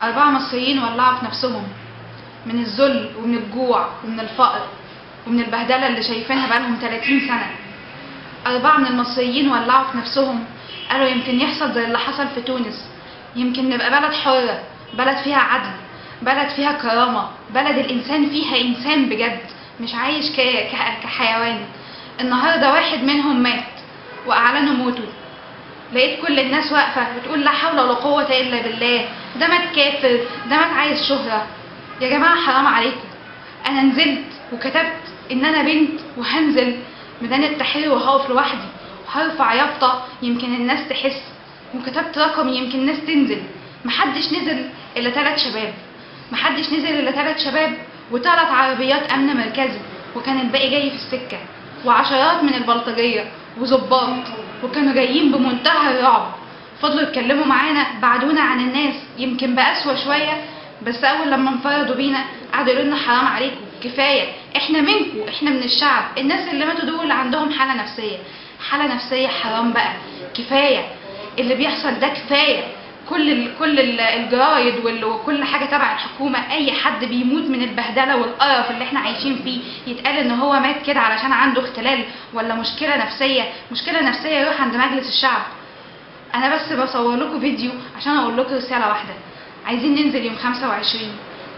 4 مصريين ولعوا في نفسهم من الذل ومن الجوع ومن الفقر ومن البهدلة اللي شايفينها بقالهم 30 سنة. 4 من المصريين ولعوا في نفسهم، قالوا يمكن يحصل زي اللي حصل في تونس، يمكن نبقى بلد حرة، بلد فيها عدل، بلد فيها كرامة، بلد الإنسان فيها إنسان بجد، مش عايش كحيوان. النهاردة واحد منهم مات وأعلنوا موته. لقيت كل الناس واقفة بتقول لا حول ولا قوة إلا بالله، ده مات كافر، ده مات عايز شهرة. يا جماعة حرام عليكم، أنا نزلت وكتبت إن أنا بنت وهنزل ميدان التحرير وهقف لوحدي وهرفع يافطة يمكن الناس تحس، وكتبت رقم يمكن الناس تنزل. محدش نزل إلا 3 شباب، محدش نزل إلا 3 شباب و3 عربيات أمن مركزي، وكان الباقي جاي في السكة، وعشرات من البلطجية وظباط، وكانوا جايين بمنتهى الرعب. فضلوا يتكلموا معانا، بعدونا عن الناس يمكن بأسوأ شوية، بس أول لما انفردوا بينا قعدوا يقولوا لنا حرام عليكم، كفاية، احنا منكم، احنا من الشعب. الناس اللي ماتوا دول عندهم حالة نفسية، حالة نفسية، حرام بقى، كفاية اللي بيحصل ده، كفاية. كل الجرايد وكل حاجة تبع الحكومة، اي حد بيموت من البهدله والقرف اللي احنا عايشين فيه يتقال ان هو مات كده علشان عنده اختلال ولا مشكلة نفسية. مشكلة نفسية يروح عند مجلس الشعب. انا بس بصور لكم فيديو عشان اقول لكم رسالة واحدة، عايزين ننزل يوم 25.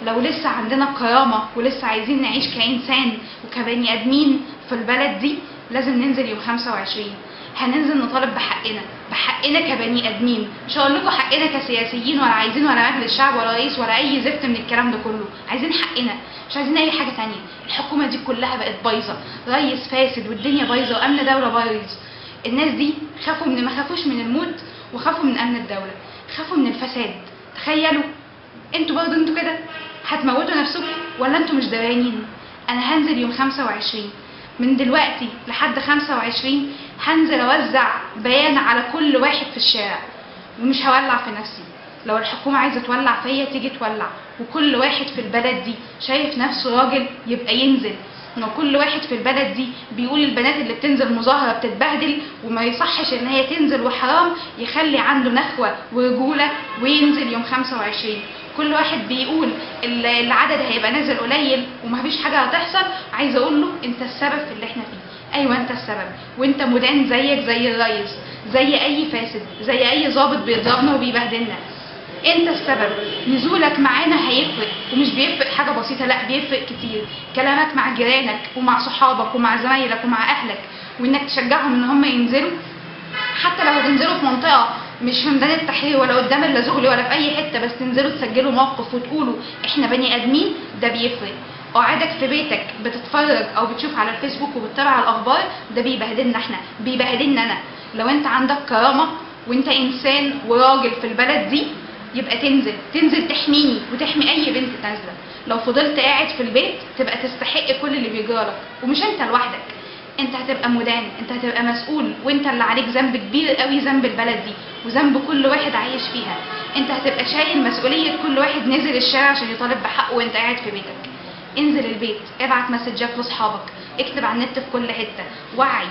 لو لسه عندنا كرامة ولسه عايزين نعيش كانسان وكبني ادمين في البلد دي، لازم ننزل يوم 25. هننزل نطالب بحقنا، بحقنا كبني ادمين. مش هقول لكم حقنا كسياسيين، ولا عايزين ولا مجلس شعب ولا رئيس ولا اي زفت من الكلام ده كله، عايزين حقنا، مش عايزين اي حاجة تانية. الحكومة دي كلها بقت بايظة، رئيس فاسد والدنيا بايظة وامن دولة بايظ. الناس دي خافوا من، ما خافوش من الموت، وخافوا من امن الدولة، خافوا من الفساد. تخيلوا انتوا برضه انتوا كده هتموتوا نفسكم ولا انتوا مش درانين؟ انا هنزل يوم 25، من دلوقتي لحد 25 هنزل اوزع بيان على كل واحد في الشارع، ومش هولع في نفسي. لو الحكومة عايزة تولع فيا تيجي تولع، وكل واحد في البلد دي شايف نفسه راجل يبقى ينزل. لو كل واحد في البلد دي بيقول البنات اللي بتنزل مظاهرة بتتبهدل وما يصحش ان هي تنزل وحرام، يخلي عنده نخوة ورجولة وينزل يوم 25. كل واحد بيقول العدد هيبقى نازل قليل ومفيش حاجة هتحصل، عايزة اقول له انت السبب في اللي احنا فيه. ايوه انت السبب، وانت مدان زيك زي الريس، زي اي فاسد، زي اي ظابط بيضربنا وبيبهدلنا. انت السبب. نزولك معانا هيفرق، ومش بيفرق حاجة بسيطة، لا بيفرق كتير. كلامك مع جيرانك ومع صحابك ومع زمايلك ومع اهلك، وانك تشجعهم ان هم ينزلوا، حتى لو هتنزلوا في منطقة مش في ميدان التحرير ولا قدام اللاذقلي ولا في اي حتة، بس تنزلوا تسجلوا موقف وتقولوا احنا بني ادمين، ده بيفرق. قعدك في بيتك بتتفرج او بتشوف على الفيسبوك وبتتابع الاخبار، ده بيبهدلنا احنا، بيبهدلنا انا. لو انت عندك كرامة وانت انسان وراجل في البلد دي، يبقى تنزل، تنزل تحميني وتحمي اي بنت نازله. لو فضلت قاعد في البيت تبقى تستحق كل اللي بيجرالك، ومش انت لوحدك، انت هتبقى مدان، انت هتبقى مسؤول، وانت اللي عليك ذنب كبير قوي، ذنب البلد دي وذنب كل واحد عايش فيها. انت هتبقى شايل مسؤولية كل واحد نزل الشارع عشان يطالب بحقه وانت قاعد في بيتك. انزل البيت، ابعت مسجات لاصحابك، اكتب على النت في كل حتة، وعي.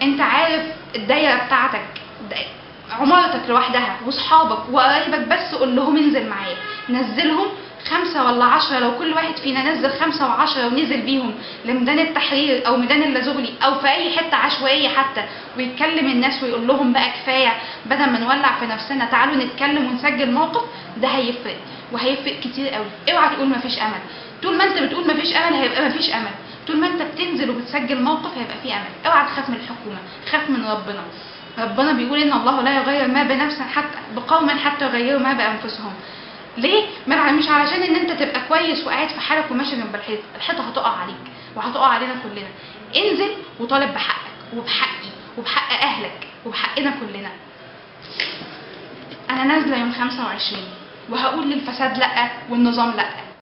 انت عارف الدايرة بتاعتك، عمارتك لوحدها واصحابك وقرايبك، بس قول لهم انزل معايا، نزلهم 5 ولا 10. لو كل واحد فينا نزل 5 و10 ونزل بيهم لميدان التحرير او ميدان اللاذقلي او في اي حتة عشوائية حتى، ويتكلم الناس ويقول لهم بقى كفاية، بدل ما نولع في نفسنا تعالوا نتكلم ونسجل موقف، ده هيفرق، وهيفرق كتير قوي. اوعى تقول مفيش امل، طول ما انت بتقول مفيش امل هيبقى مفيش امل، طول ما انت بتنزل وبتسجل موقف هيبقى فيه امل. اوعى تخاف من الحكومة، خاف من ربنا. ربنا بيقول ان الله لا يغير ما بنفس حتى بقوم حتى يغيروا ما بانفسهم. ليه؟ مش علشان ان انت تبقى كويس وقاعد في حالك وماشي جنب الحيط، الحيطة هتقع عليك وهتقع علينا كلنا. انزل وطالب بحقك وبحقي وبحق اهلك وبحقنا كلنا. انا نازله يوم 25 وهقول للفساد لا والنظام لا.